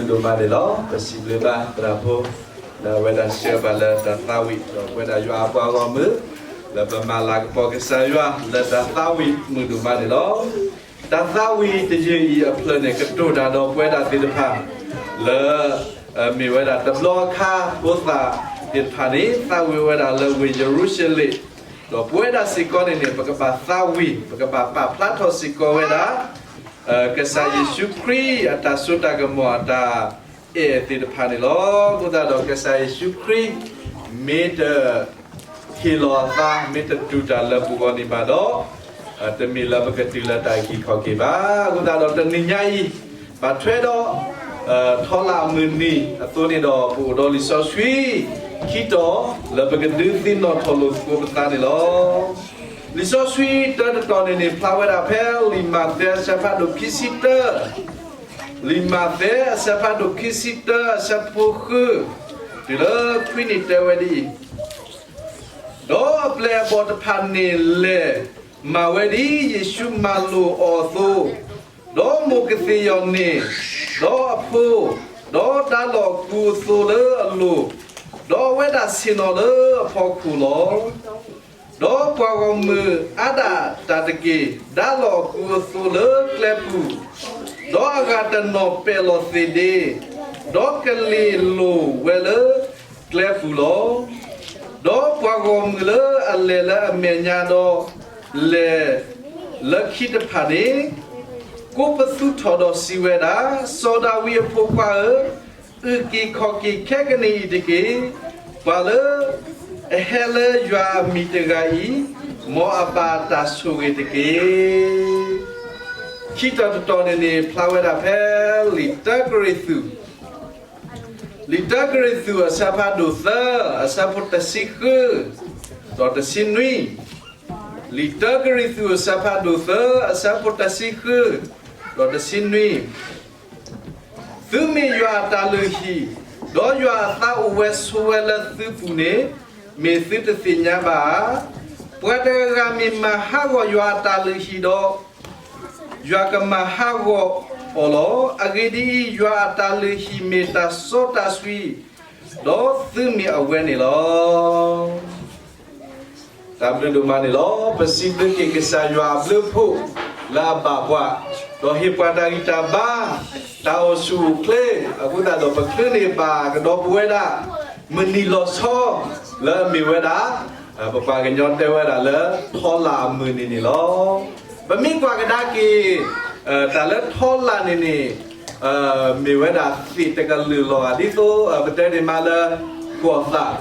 ဒိၣ်မးန့ၣ်လီၤ. ပစံးဘျုးဘၣ်သရၣ်ဖိ လၢအဝဲဒၣ်ဆှၢပှၤလၢတၢ်သးဝံၣ် ဒီးပဝဲဒၣ်ယွၤအပှၤဂီၢ်မုၢ် လၢပမၤလၤကပီၤကစၢ်ယွၤလၢတၢ်သးဝံၣ်မုာ်ဒိၣ်မးန့ၣ်လီၤ. တၢ်သးဝံၣ်တယုၢ်အံၤအဖျၢၣ်န့ၣ် ကတိၤတၢ်ဒီးပဝဲဒၣ်သ့ၣ်တဖၣ် လၢ မ့ၢ်ဝဲဒၣ်တဘျီအခါဖိသၣ်သ့ၣ်တဖၣ်န့ၣ် သးဝံၣ်ဝဲဒၣ်လၢဝ့ၢ်ယရူၤၡလ့ၣ်, ဒီးပဝဲဒၣ်စ့ၢ်ကီးန့ၣ်န့ၣ် ပကဘၣ်သးဝံၣ် ပကဘၣ်ပာ်ဖျါထီၣ်စ့ၢ်ကီးဝဲဒၣ် ကစၢ်ယ့ၣ်ၡူးခရံာ်အတၢ်စိတၢ်ကမီၤအတၢ်အဲၣ်သ့ၣ်တဖၣ်န့ၣ်လီၤ. အဃိသတးဒီးကစၢ်ယ့ၣ်ၡူးခရံာ် မ့ၢ်တဟ့ၣ်လီၤအသး မ့ၢ်တတူၢ်တၢ်လၢပဂီၢ်န့ၣ်ဘၣ်ဒီး တမ့ၢ်လၢပကတုၤလၢတၢ်အုၣ်က့ၤခီၣ်က့ၤဘၣ်. အဃိသတးဒီးတနံၤညါအံၤ ဘၣ်ထွဲဒီး ထီလၣ်အမုၢ်နံၤအသိးန့ၣ်ဒီး ပအိၣ်ဒီးလံာ်စီဆှံ ခံတီၤ လၢပကဒုးသ့ၣ်နီၣ်ထီၣ်လိာ်သကိးပသးန့ၣ်လီၤ. လံာ်စီဆှံတၢတတီၤန့ၣ်န့ၣ် ဖျါဝဲဒၣ်ဖဲလံာ်မးသဲအဆၢဖးဒိၣ်ခံဆံတၢ လံာ်မးသဲအဆၢဖးဒိၣ်ခံဆံတၢ အဆၢဖိဃု တုၤလၢခွံန့ၣ်တဲဝဲဒ်အံၤ, ဒီးအပျဲၢ်အဘီၣ်တဖၣ်န့ၣ်လဲၤမၤဝဲဒ် ယ့ၣ်ၡူးမၤလိာ်အီၤအသိး, ဒီးမိၢ်ကသ့ၣ်ယီၢ်န့ၣ်, ဒီးအဖိ, ဒီးဒါလီၤကူအသိးလၢအလိၤ, ဒီးအဝဲဒၣ်ဆ့ၣ်နီၤလၢအဖီခိၣ်လီၤ. ဒီးပှၤဂီၢ်မုၢ်အါဒၣ်တၢ်တက့ၢ်, ဒါလီၤကူအသိးလၢကျဲပူၤ, ဒီးအဂၤတနီၤပဲာ်လီၤသ့ၣ်ဒ့, ဒီးကလ့ၢ်လိာ်ဝဲလၢကျဲပူၤလီၤ. ဒီးပှၤဂီၢ်မုၢ်လၢအလဲၤလၢအမဲာ်ညါဒီး လဲၤလၢခံတဖၣ်န့ၣ် ကိးပသူထီၣ်ဒီးစံးဝဲဒၣ်, စီၤဒၤဝံးအဖိခွါဧၢ, အုၣ်က့ၤခီၣ်က့ၤခဲကနံၣ်အံၤတက့ၢ်. ပှၤလၢအဟဲလၢယွၤအမံၤတဂၤအံၤ, မ်အဘၣ်တၢ်ဆိၣ်ဂ့ၤတက့ၢ်. ခံတီၤတတီၤန့ၣ်န့ၣ် ဖျါဝဲဒၣ်ဖဲလံာ်တၢကရံၣ်သူး လံာ်တၢကရံၣ်သူးအဆၢဖးဒိၣ်သၢ အဆၢဖိတဆံဃု ဒီးတဆံနွံ, လံာ်တၢကရံၣ်သူးအဆၢဖးဒိၣ်သၢ အဆၢဖိတဆံဃု ဒီးတဆံနွံ သုမ့ၢ်ယွၤအတၢ်လုၢ်ဟံၣ်, ဒီးယွၤအသးအိၣ်ဝဲဆိးဝဲလၢသုပူၤန့ၣ်, မ့ၢ်သုတသ့ၣ်ညါဘၣ်ဧါ. ပှၤတဂၤဂၤမ့ၢ်မၤဟးဂီၤယွၤအတၢ်လုၢ်ဟံၣ်ဒီး, ယွၤကမၤဟးဂီၤအီၤလီၤ. အဂ့ၢ်ဒ်အံၤ, ယွၤအတၢ်လုၢ်ဟံၣ်မ့ၢ်တၢ်စီတၢ်ဆှံ, ဒီးသုမ့ၢ်အဝဲန့ၣ်လီၤ. တၢ်ဘျုးဒိၣ်မးန့ၣ်လီၤ. ပစံးဘျုးက့ၤကစၢ်ယွၤအဘျုးအဖှိၣ်လၢအဘၣ်ပှၤ, ဒီးဟ့ၣ်ပှၤတၢ်ဂံၢ်တၢ်ဘါ, တၢ်အိၣ်ဆူၣ်အိၣ်ချ့, အဃိသတးဒီးပချုးန့ၢ်ဘၣ်ကဒီးပဝဲဒၣ် မုၢ်နံၤလီၤဆီ လၢအမ့ၢ်ဝဲဒၣ် ပပှၤကညီတဲဝဲဒၣ်လၢ ထီလၣ်အမုၢ်နံၤန့ၣ်လီၤ. ပမ့ၢ်ကွၢ်ကဒါက့ၤ တၢ်လၢထီလၣ်န့ၣ်န့ၣ် မ့ၢ်ဝဲဒၣ်သ့ၣ်တကလုာ်လီၤ. ဒ်သိးပတဲန့ၣ်မးလၢ ကွီၢ်သၣ်,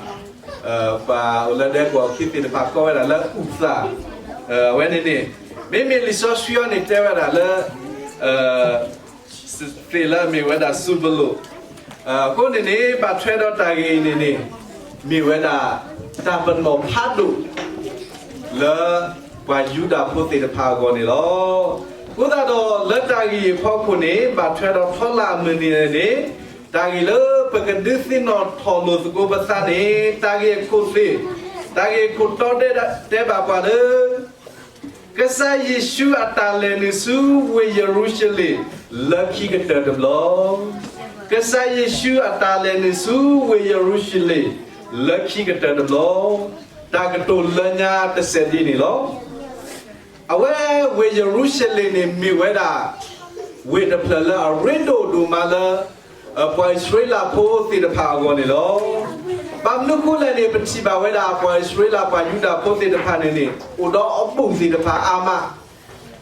ပှၤအိၣ်လၢဒဲကဝီၤခံသ့ၣ်တဖၣ်ကိးဝဲဒၣ်လၢအူၣ်သၣ်, အဝဲန့ၣ်န့ၣ် မ့မ့ၢ်လံာ်စီဆှံအံၤန့ၣ်တဲဝဲဒၣ်လၢ သ့ၣ်လၢအမ့ၢ်ဝဲဒၣ်စူၤပလိာ်, အဃိန့ၣ်န့ၣ် ဘၣ်ထွဲဒီးတၢ်ဂ့ၢ်အံၤန့ၣ်န့ၣ် မ့ၢ်ဝဲဒၣ် တၢ်ပနီၣ်ဖးဒိၣ် လၢပှၤယူဒၤဖိသ့ၣ်တဖၣ်အဂီၢ်န့ၣ်လီၤ. အဃိသတးဒီးလၢတၢ်ဂ့ၢ်အံၤအဖီခိၣ်န့ၣ် ဘၣ်ထွဲဒီးထီလၣ်အမုၢ်နံၤန့ၣ်န့ၣ် တၢ်ဂ့ၢ်လၢပကဒုးသ့ၣ်နီၣ်ထီၣ်လိာ်သကိးပသးန့ၣ် တၢ်ဂ့ၢ်အခိၣ်သ့ၣ်, တၢ်ဂ့ၢ်အခိၣ်တီတဲဘၣ်ပှၤလၢ ကစၢ်ယ့ၣ်ၡူးအတၢ်လဲၤနုာ်ဆူဝ့ၢ်ယရူၤၡလ့ၣ် လၢခံကတၢၢ်တဘျီ, ကစၢ်ယ့ၣ်ၡူးအတၢ်လဲၤနုာ်ဆူဝ့ၢ်ယရူၤၡလ့ၣ် လၢခံကတၢၢ်တဘျီ, တၢ်ကတိၤလၢညါတစဲးဒ်န့ၣ်လီၤ. အဝဲဝ့ၢ်ယရူၤၡလ့ၣ်န့ၣ်မ့ၢ်ဝဲဒၣ် ဝ့ၢ်တဖျၢၣ်လၢအရ့ဒိၣ်ဒိၣ်မးလၢ ပှၤအံၣ်စရ့လးဖိသ့ၣ်တဖၣ်အဂီၢ်န့ၣ်လီၤ. ဘၣ်မနုၤအဃိလဲၣ်န့ၣ် ပထံၣ်ဘၣ်ဝဲဒၣ်ပှၤအံၣ်စရ့လးပှၤယူဒၤဖိသ့ၣ်တဖၣ်န့ၣ်န့ၣ် အိၣ်ဒီးအဘူၣ်သ့ၣ်တဖၣ်အါမး,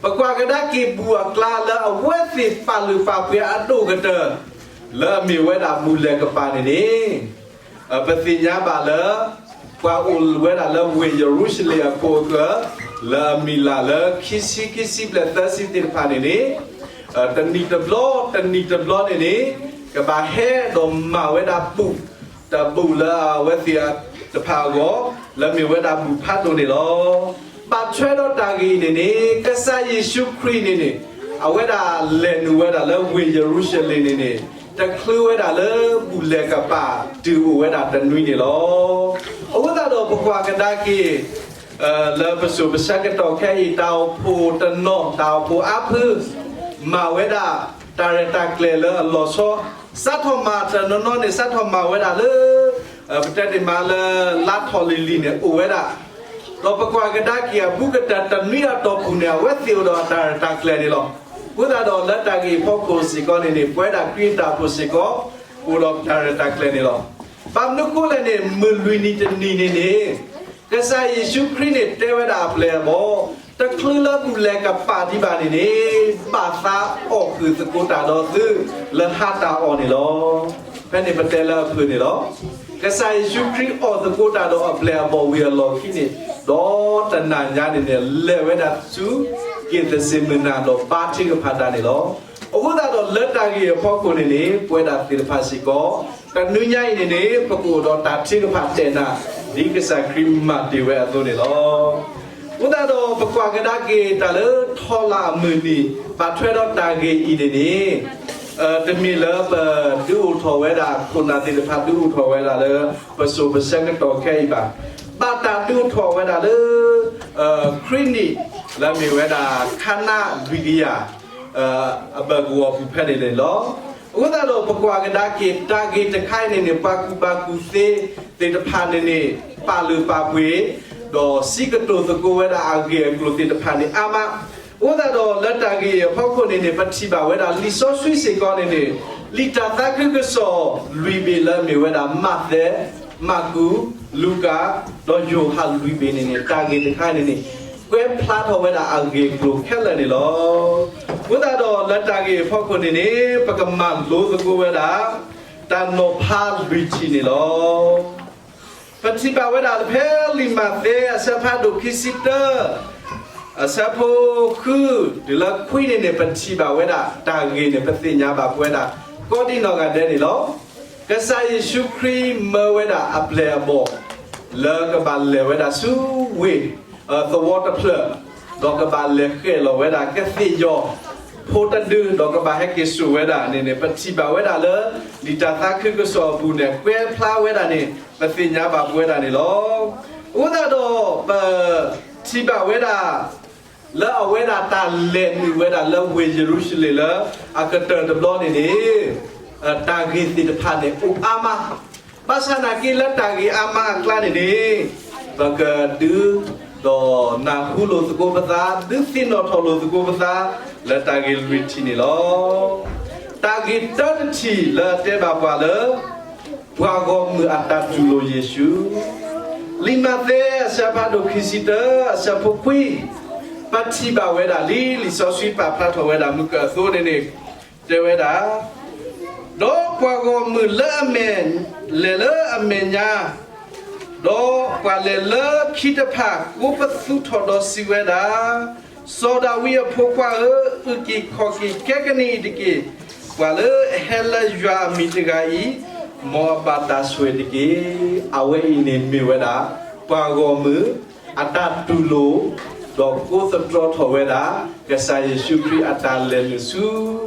ပကွၢ်ကဒါက့ၤဘူၣ်အကျါလၢအဝဲသ့ၣ်ပာ်လုၢ်ပာ်ပှ့ၤအဒိၣ်ကတၢၢ် လၢအမ့ၢ်ဝဲဒၣ်ဘူၣ်လဲၤကပၤန့ၣ်န့ၣ် ပသ့ၣ်ညါဘၣ်လၢ ပှၤအိၣ်ဝဲဒၣ်လၢဝ့ၢ်ယရူၤၡလ့ၣ်အခိၣ်အဃၢၤ လၢအမံၤလၢ်လၢခံဆံခံဆံဘျဲၣ်သၢဆံသ့ၣ်တဖၣ်န့ၣ်န့ၣ် တနံၣ်တဘျီ တနံၣ်တဘျီန့ၣ်န့ၣ် ကဘၣ်ဟဲဒီးမၤဝဲဒၣ်ဘူၣ် တၢ်ဘူၣ်လၢအဝဲသ့ၣ်တဖၣ်အဂီၢ် လၢမ့ၢ်ဝဲဒၣ်ဘူၣ်ဖးဒိၣ်န့ၣ်လီၤ. ဘၣ်ထွဲဒီးတၢ်ဂ့ၢ်အံၤန့ၣ်န့ၣ် ကစၢ်ယ့ၣ်ၡူးခရံာ်န့ၣ်န့ၣ် အဝဲဒၣ်လဲၤနုာ်ဝဲဒၣ်လၢဝ့ၢ်ယရူၤၡလ့ၣ်န့ၣ်န့ၣ် တချုးဝဲဒၣ်လၢဘူၣ်လဲၤကပၤတုၤအိၣ်ဝဲဒၣ်တနွံန့ၣ်လီၤ. အဃိသတးဒီးပကွၢ်ကဒါက့ၤ လၢပစိၤပဆၢကတီၢ်ခဲအံၤ တၢ်အိၣ်ဖှိၣ်တနီၤ တၢ်အိၣ်ဖှိၣ်အါဖု မၤဝဲဒၣ်တၢ်ရဲၣ်တၢ်ကျဲၤလၢအလီၤဆီ စးထီၣ်မၤတနီၤနီၤန့ၣ် စးထီၣ်မၤဝဲဒၣ်လၢ ပတဲဒၣ်မးလၢ လါထီၣ်လံၤလံၤန့ၣ် အိၣ်ဝဲဒၣ်, ဒီးပကွၢ်ကဒါက့ၤအဘူးကတၢၢ်တနွံအတီၢ်ပူၤန့ၣ် အဝဲသ့ၣ်အိၣ်ဒီးအတၢ်ရဲၣ်တၢ်ကျဲၤန့ၣ်လီၤ. အဃိသတးဒီးလၢတၢ်ဂ့ၢ်အဖီခိၣ်စ့ၢ်ကီးန့ၣ်န့ၣ် ပဝဲဒၣ်ခရံာ်အတၢ်အိၣ်ဖှိၣ်စ့ၢ်ကီး အိၣ်ဒီးတၢ်ရဲၣ်တၢ်ကျဲၤန့ၣ်လီၤ. ဘၣ်မနုၤအဃိလဲၣ်န့ၣ် မုၢ်လွံၢ်နံၤတနံၤန့ၣ်န့ၣ် ကစၢ်ယ့ၣ်ၡူးခရံာ်န့ၣ်တဲဝဲဒၣ်အပျဲၢ်အဘီၣ်, တချုးလၢပူၤလဲၤကပာ်ဒံးဘၣ်န့ၣ်န့ၣ် ဘၣ်သးအီၣ်ဃုာ်သကိးတၢ်ဒီးသု လၢဟါတၢ်အီၣ်န့ၣ်လီၤ. ဖဲန့ၣ်ပတဲလၢအဖုၣ်န့ၣ်လီၤ. ကစၢ်ယ့ၣ်ၡူးခရံာ်အီၣ်သကိးတၢ်ဒီးအပျဲၢ်အဘီၣ်ဝံၤအလီၢ်ခံန့ၣ်, ဒီးတနၤညါန့ၣ်န့ၣ် လဲၤဝဲဒၣ်ဆူ က့ၤသစ့မုၢ်နၤဒီးဘါထုကဖၣ်တၢ်န့ၣ်လီၤ. အဃိသတးဒီးလၢတၢ်ဂ့ၢ်အဖီခိၣ်န့ၣ်န့ၣ် ပဝဲဒၣ်သ့ၣ်တဖၣ်စ့ၢ်ကီး တနွံညါအံၤန့ၣ်န့ၣ် ပကအိၣ်ဒီးတၢ်ထုကဖၣ်တဲာ်နၤ ဒ်ကစၢ်ခရံာ်မၤတ့ၢ်ဝဲအသိးန့ၣ်လီၤ. အဃိသတးဒီးပကွၢ်ကဒါက့ၤတၢ်လၢထီလၣ်အမုၢ်နံၤ ဘၣ်ထွဲဒီးတၢ်ဂ့ၢ်အံၤန့ၣ်န့ၣ် တမ့ၢ်လၢပဒုးအိၣ်ထီၣ်ဝဲဒၣ် ခိၣ်နၢ်သ့ၣ်တဖၣ်ဒုးအိၣ်ထီၣ်ဝဲဒၣ်လၢ ပစိၤပဆၢကတီၢ်ခဲအံၤဘၣ်. ဘၣ်တၢ်ဒုးအိၣ်ထီၣ်ဝဲဒၣ်လၢ ခရံာ်နံၣ် လၢအမ့ၢ်ဝဲဒၣ် ခါနါလွံၢ်ကယၤ အဘၢၣ်ကဝီၤပူၤဖဲန့ၣ်န့ၣ်လီၤ. အဃိသတးဒီးပကွၢ်ကဒါက့ၤတၢ်ဂ့ၢ်တခါအံၤန့ၣ်န့ၣ် ပှၤကူၣ်ဘၣ်ကူၣ်သ့သ့ၣ်တဖၣ်န့ၣ်န့ၣ် ပာ်လုၢ်ပာ်ပှ့ၤ ဒီးစံးကတိၤသကိးဝဲဒၣ်အဂ့ၢ်အကျိၤသ့ၣ်တဖၣ်န့ၣ်အါမး. အဃိသတးဒီးလၢတၢ်ဂ့ၢ်အံၤအဖီခိၣ်န့ၣ်န့ၣ် ပထံၣ်ဘၣ်ဝဲဒၣ်လံာ်စီဆှံစ့ၢ်ကီးန့ၣ်န့ၣ် လံာ်တၢ်သးခုကစီၣ်လွံၢ်ဘ့ၣ်လၢအမ့ၢ်ဝဲဒၣ် မးသဲ, မၢ်ကူး, လူၤကၣ်, ဒီးယိၤဟၣ်လွံၢ်ဘ့ၣ်န့ၣ်န့ၣ် တၢ်ဂ့ၢ်တခါန့ၣ်န့ၣ် ကွဲးဖျါထီၣ်ဝဲဒၣ်အဂ့ၢ်အကျိၤခဲလၢာ်န့ၣ်လီၤ. အဃိသတးဒီးလၢတၢ်ဂ့ၢ်အဖီခိၣ်န့ၣ်န့ၣ် ပကမၤလိသကိးဝဲဒၣ် တၢ်နီၤဖးလွံၢ်ထံၣ်န့ၣ်လီၤ. ပထံၣ်ဘၣ်ဝဲဒၣ်ဖဲလံာ်မးသဲအဆၢဖးဒိၣ်ခံဆံတၢ အဆၢဖိဃု တုၤလၢခွံန့ၣ်န့ၣ် ပထံၣ်ဘၣ်ဝဲဒၣ်တၢ်ဂ့ၢ်န့ၣ် ပသ့ၣ်ညါဘၣ်ပဝဲဒၣ် ကိးဒံနီၢ်ဂၤဒဲးန့ၣ်လီၤ. ကစၢ်ယ့ၣ်ၡူးခရံာ်မၢဝဲဒၣ်အပျဲၢ်အဘီၣ် လၢကဘၣ်လဲၤဝဲဒၣ်ဆူဝ့ၢ် သဝီတဖျၢၣ်, ဒီးကဘၣ်လဲၤဃဲၣ်လီၤဝဲဒၣ်ကသ့ၣ်ယီၤဖိတဒု ဒီးကဘၣ်ဟဲက့ၤစိာ်ဝဲဒၣ်န့ၣ်န့ၣ် ပထံၣ်ဘၣ်ဝဲဒၣ်လၢ လံာ်တၢ်သးခုကစီၣ်အပူၤန့ၣ် ကွဲးဖျါဝဲဒၣ်န့ၣ် ပသ့ၣ်ညါဘၣ်ပဝဲဒၣ်န့ၣ်လီၤ. အဃိသတးဒီး ပထံၣ်ဘၣ်ဝဲဒၣ် လၢအဝဲဒၣ်တၢ်လဲၤနုာ်ဝဲဒၣ်လၢဝ့ၢ်ယရူၤၡလ့ၣ်လၢအကတၢၢ်တဘျီန့ၣ်န့ၣ် တၢ်ဂ့ၢ်သ့ၣ်တဖၣ်န့ၣ်အိၣ်အါမး, ဘၣ်ဆၣ်နာ်က့လၢတၢ်ဂ့ၢ်အါမးအကျါန့ၣ်န့ၣ် ပကဒုးဒီးနၢ်ဟူလိာ်သကိးပသး ဒုးသ့ၣ်နီၣ်ထီၣ်လိာ်သကိးပသး လၢတၢ်ဂ့ၢ်လွံၢ်ထံၣ်န့ၣ်လီၤ. တၢ်ဂ့ၢ်တၢတထံၣ်လၢအတဲဘၣ်ပှၤလၢ ပှၤဂီၢ်မုၢ်အတၢ်တူၢ်လိာ်ယ့ၣ်ၡူး, လံာ်မးသဲအဆၢဖးဒိၣ်ခံဆံတၢ အဆၢဖိခွံ, ပထံၣ်ဘၣ်ဝဲဒၣ်လံ လံာ်စီဆှံပာ်ဖျါထီၣ်ဝဲဒၣ်မုၢ်ကၢအသိးန့ၣ်န့ၣ် တဲဝဲဒၣ် ဒီးပှၤဂီၢ်မုၢ်လၢအမဲာ်လဲၤလၢအမဲာ်ညါ, ဒီးပှၤလဲၤလၢခံတဖၣ်ကိးပသူထီၣ်ဒီးစံးဝဲဒၣ်, စီၤဒၤဝံးအဖိခွါဧၢ, အုၣ်က့ၤခီၣ်က့ၤကဲကနံၣ်အံၤတက့ၢ်. ပှၤလၢအဟဲလၢယွၤအမံၤတဂၤအံၤ, မ်အဘၣ်တၢ်ဆိၣ်ဂ့ၤတက့ၢ်. အဝဲအံၤန့ၣ်မ့ၢ်ဝဲဒၣ် ပှၤဂီၢ်မုၢ်အတၢ်တူၢ်လိာ် ဒီးကိးသတြီထီၣ်ဝဲဒၣ် ကစၢ်ယ့ၣ်ၡူးခရံာ်အတၢ်လဲၤနုာ်ဆူ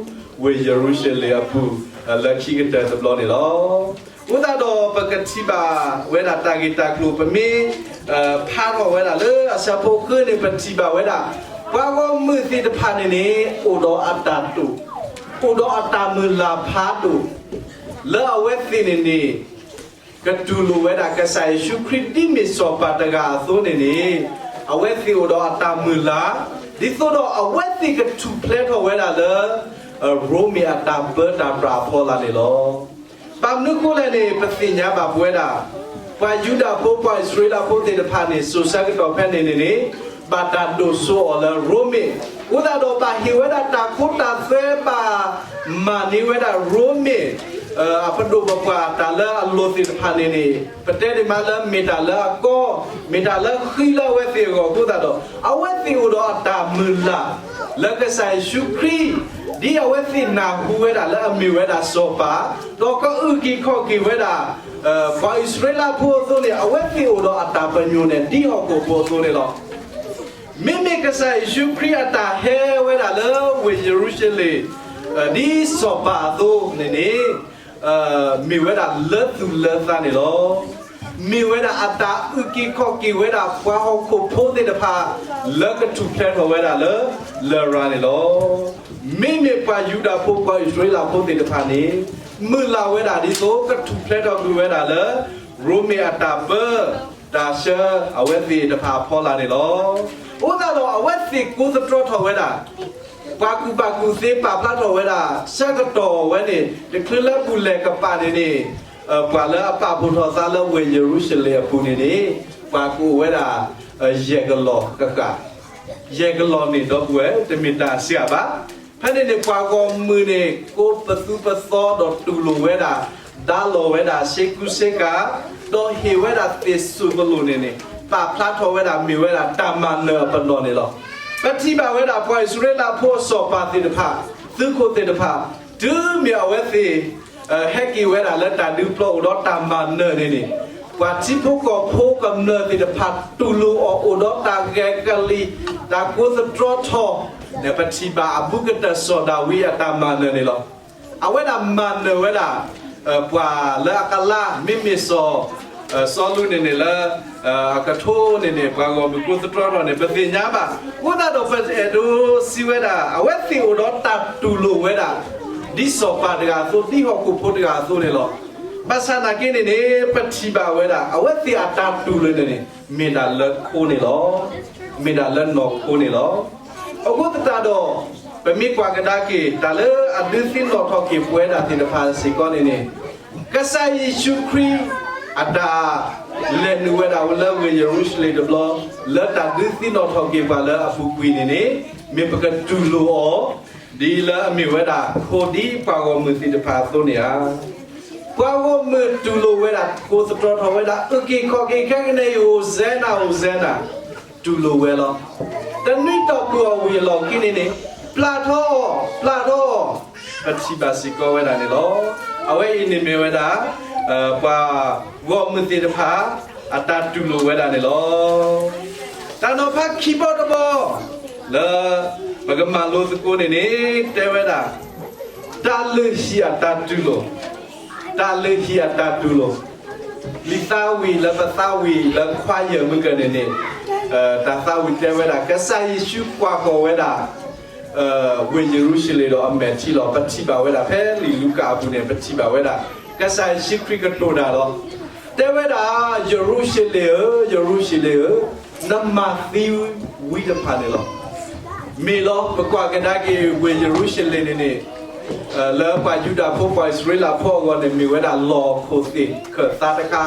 ဝ့ၢ်ယရူၤၡလ့ၣ်အပူၤ လၢခံကတၢၢ်တဘျီန့ၣ်လီၤ. အဃိသတးဒီးပကထံၣ်ဘၣ်ဝဲဒၣ်တၢ်ဂ့ၢ်တၢ်ကျိၤ ပမ့ၢ်ဖးထီၣ်ဝဲဒၣ်လၢအဆၢဖိဃုန့ၣ် ပထံၣ်ဘၣ်ဝဲဒၣ် ပှၤဂီၢ်မုၢ်သ့ၣ်တဖၣ်န့ၣ်န့ၣ် အိၣ်ဒီးအတၢ်တိာ်, အိၣ်ဒီးအတၢ်မုၢ်လၢ်ဖးဒိၣ် လၢအဝဲသ့ၣ်န့ၣ်န့ၣ် ကတူၢ်လိာ်ဝဲဒၣ်ကစၢ်ယ့ၣ်ၡူးခရံာ်ဒ်မ့ၢ်စီၤပၤတဂၤအသိးန့ၣ်န့ၣ် အဝဲသ့ၣ်အိၣ်ဒီးအတၢ်မုၢ်လၢ် ဒ်သိးဒီးအဝဲသ့ၣ်ကထူၣ်ဖျဲးထီၣ်ဝဲဒၣ်လၢ ရိမ့ၤအတၢ်ပၢတၢ်ပြးအဖီလာ်န့ၣ်လီၤ. ဘၣ်မနုၤအဃိလဲၣ်န့ၣ် ပသ့ၣ်ညါဘၣ်ပဝဲဒၣ် ပှၤယူဒၤဖိ ပှၤအံၣ်စရ့လးဖိသ့ၣ်တဖၣ်န့ၣ် စိၤဆၢကတီၢ်ဖဲန့ၣ်န့ၣ်န့ၣ် ဘၣ်တၢ်ဒိၣ်စိအီၤလၢရိမ့ၤ, အဃိသတးဒီးဘၣ်ဟ့ၣ်ဝဲဒၣ်တၢ်ခိတၢ်သွဲ ဘၣ်မၤန့ၢ်ဝဲဒၣ်ရိမ့ၤ အပဒိၣ်ပပှၢ်တၢ်လၢအလိၤသ့ၣ်တဖၣ်န့ၣ်န့ၣ် ပတဲဒၣ်မးလၢမ့ၢ်တၢ်လၢအကီ မ့ၢ်တၢ်လၢဃံလၢအဝဲသ့ၣ်အဂီၢ်အဃိသတးဒီး အဝဲသ့ၣ်အိၣ်ဒီးအတၢ်မုၢ်လၢ် လၢကစၢ်ယ့ၣ်ၡူးခရံာ် ဒ်အဝဲသ့ၣ်နၢ်ဟူဝဲဒၣ်လၢအမ့ၢ်ဝဲဒၣ်စီၤပၤ ဒီးကအုၣ်က့ၤခီၣ်က့ၤဝဲဒၣ် ပှၤအံၣ်စရ့လးဖိအသိးန့ၣ် အဝဲသ့ၣ်အိၣ်ဒီးအတၢ်ပညိၣ်န့ၣ် ဒ်ဟီၣ်ခိၣ်ဖိအသိးန့ၣ်လီၤ. မ့မ့ၢ်ကစၢ်ယ့ၣ်ၡူးခရံာ်အတၢ်ဟဲဝဲဒၣ်လၢဝ့ၢ်ယရူၤၡလ့ၣ် ဒ်စီၤပၤအသိးန့ၣ်န့ၣ် မ့ၢ်ဝဲဒၣ်လၢသူၣ်လၢသးန့ၣ်လီၤ. မ့ၢ်ဝဲဒၣ်အတၢ်အုၣ်က့ၤခီၣ်က့ၤဝဲဒၣ်ပှၤဟီၣ်ခိၣ်ဖိသ့ၣ်တဖၣ် လၢကထူၣ်ဖျဲးထီၣ်ဝဲဒၣ်လၢလရာ်န့ၣ်လီၤ. မ့မ့ၢ်ပှၤယူဒၤဖိ ပှၤအံၣ်စရ့လးဖိသ့ၣ်တဖၣ်န့ၣ် မုၢ်လၢ်ဝဲဒၣ်ဒ်သိး ကထူၣ်ဖျဲးထီၣ်ကွံာ်ဝဲဒၣ်လၢ ရိမ့ၤအတၢ်ပၢ တၢ်ဆှၢအဝဲသ့ၣ်တဖၣ်အဖီလာ်န့ၣ်လီၤ. အဃိသတးဒီးအဝဲသ့ၣ်ကိးသတြီထီၣ်ဝဲဒၣ် ပှၤကူၣ်ဘၣ်ကူၣ်သ့ပာ်ဖျါထီၣ်ဝဲဒၣ် ဆၢကတီၢ်ဝဲန့ၣ် တချုးလၢဘူၣ်လဲၣ်ကပၤန့ၣ်န့ၣ် ပှၤလၢအပာ်ဖှိၣ်ထီၣ်သးလၢဝ့ၢ်ယရူၤၡလ့ၣ်အပူၤန့ၣ်န့ၣ် ပှၤကအိၣ်ဝဲဒၣ် ယဲၢ်ကလီၢ်ကဃၣ် ယဲၢ်ကလီၢ်န့ၣ်ဒီပုၢ်ဝဲၢ် တမ့ၢ်တၢ်စှၤဘၣ်. ဖဲန့ၣ်န့ၣ် ပှၤဂီၢ်မုၢ်န့ၣ် ကိးပသူပသီဒီးတူၢ်လိာ်ဝဲဒၣ် ဒါလီၤဝဲဒၣ်စ့ကူစ့ကၤ ဒီးဟ့ၣ်ဝဲဒၣ်သ့ၣ်စိၣ်ကလိၣ်န့ၣ်န့ၣ် ပာ်ဖျါထီၣ်ဝဲဒၣ်မ့ၢ်ဝဲဒၣ်တၢ်မၤနၢၤအပနီၣ်န့ၣ်လီၤ. ပထံၣ်ဘၣ်ဝဲဒၣ် ပှၤအံၣ်စရ့လးဖိအစီၤပၤသ့ၣ်တဖၣ် သုးခိၣ်သ့ၣ်တဖၣ် တုၤမ့ၢ်အဝဲသ့ၣ် ဟဲက့ၤဝဲဒၣ်လၢတၢ်ဒုးပျီအိၣ်ဒီးတၢ်မၤနၢၤန့ၣ်န့ၣ် ပှၤထံဖိကီၢ်ဖိကမျၢၢ်သ့ၣ်တဖၣ်တူၢ်လိာ်အီၤအိၣ်ဒီးတၢ်ဂဲၤကလံၣ် တၢ်ကိးသတြီထီၣ် ပထံၣ်ဘၣ်အဘူးကတၢၢ်စီၤဒၤဝံးအတၢ်မၤနၢၤန့ၣ်လီၤ. အဝဲဒၣ်မၤနၢၤဝဲဒၣ် ပှၤလၢအကလါ မ့မ့ၢ်စီၤ စီလူးန့ၣ်န့ၣ်လၢ အကထိန့ၣ်န့ၣ် ပှၤဂီၢ်မုၢ်ကိးသတြီထီၣ်န့ၣ် ပသ့ၣ်ညါဘၣ်. အဃိသတးဒီးပအဲၣ်ဒိးစံးဝဲဒၣ် အဝဲသ့ၣ်အိၣ်ဒီးတၢ်တူၢ်လိာ်ဝဲဒၣ် ဒ်စီၤပၤတဂၤအသိး ဒ်ဟီၣ်ခိၣ်ဖိတဂၤအသိးန့ၣ်လီၤ. ဘၣ်ဆၣ်နာ်က့န့ၣ်န့ၣ် ပထံၣ်ဘၣ်ဝဲဒၣ် အဝဲသ့ၣ်အတၢ်တူၢ်လိာ်န့ၣ်န့ၣ် မ့ၢ်ဒၣ်လၢခိန့ၣ်လီၤ. မ့ၢ်ဒၣ်လၢနီၢ်ခိန့ၣ်လီၤ. အဃိသတးဒီး ပမ့ၢ်ကွၢ်ကဒါက့ၤ တၢ်လၢအဒုးသ့ၣ်နီၣ်ထီၣ်က့ၤပဝဲဒၣ်သ့ၣ်တဖၣ်စ့ၢ်ကီးန့ၣ်န့ၣ် ကစၢ်ယ့ၣ်ၡူးခရံာ် အတၢ်လဲၤနုာ်ဝဲဒၣ်လၢဝ့ၢ်ယရူၤၡလ့ၣ်တဘျီ လၢတၢ်ဒုးသ့ၣ်နီၣ်ထီၣ်က့ၤပှၤလၢအပူၤကွံာ်န့ၣ်န့ၣ် မ့ၢ်ပကတူၢ်လိာ်အီၤ ဒ်လၢအမ့ၢ်ဝဲဒၣ် ခိဒ်ပှၤဂီၢ်မုၢ်သ့ၣ်တဖၣ်အသိးန့ၣ်ဧါ. ပှၤဂီၢ်မုၢ်တူၢ်လိာ်ဝဲဒၣ် ကိးသတြီထီၣ်ဝဲဒၣ် အုၣ်က့ၤခီၣ်က့ၤ ခဲကနံၣ်အံၤ အိၣ်စဲနၤ အိၣ်စဲနၤ တူၢ်လိာ်ဝဲလီၤ. တနွံတီၢ်ပူၤအီၤဝံၤအလီၢ်ခံန့ၣ်န့ၣ် ပျၢ်ထီၣ်အီၤ ပျၢ်ထီၣ်အီၤ ပထံၣ်ဘၣ်စ့ၢ်ကီးဝဲဒၣ်န့ၣ်လီၤ. အဝဲအံၤန့ၣ်မ့ၢ်ဝဲဒၣ် ပှၤဂီၢ်မုၢ်သ့ၣ်တဖၣ် အတၢ်တူၢ်လိာ်ဝဲဒၣ်န့ၣ်လီၤ. တၢ်နီၤဖးခံဘီတဘီ လၢ ပကမၤလိသကိးန့ၣ်န့ၣ် တဲဝဲဒၣ် တၢ်လုၢ်ဟံၣ်အတၢ်တူၢ်လိာ်, တၢ်လုၢ်ဟံၣ်အတၢ်တူၢ်လိာ်, လံာ်သးဝံၣ်လၢပသးဝံၣ်လၢခွါယဲၢ်မုၢ်ကၢၢ်န့ၣ်န့ၣ် တၢ်သးဝံၣ်တဲဝဲဒၣ် ကစၢ်ယ့ၣ်ၡူးကွၢ်ဃီၤဝဲဒၣ် ဝ့ၢ်ယရူၤၡလ့ၣ်ဒီးအမဲာ်ထံလီၤ. ပထံၣ်ဘၣ်ဝဲဒၣ်ဖဲလံာ်လူၤကၣ်အပူၤန့ၣ် ပထံၣ်ဘၣ်ဝဲဒၣ် ကစၢ်ယ့ၣ်ၡူးခရံာ်ကတိၤတၢ်လီၤ. တဲဝဲဒၣ် ယရူၤၡလ့ၣ်ဧၢ, ယရူၤၡလ့ၣ်ဧၢ, နမၤသံဝံတဖၣ်န့ၣ်လီၤ. မ့ၢ်လီၤ ပကွၢ်ကဒါက့ၤဝ့ၢ်ယရူၤၡလ့ၣ်န့ၣ်န့ၣ် လၢပှၤယူဒၤဖိပှၤအံၣ်စရ့လးဖိအဂီၢ်န့ၣ် မ့ၢ်ဝဲဒၣ်လီၢ်ခိၣ်သ့ၣ်ခၢၣ်သးတခါ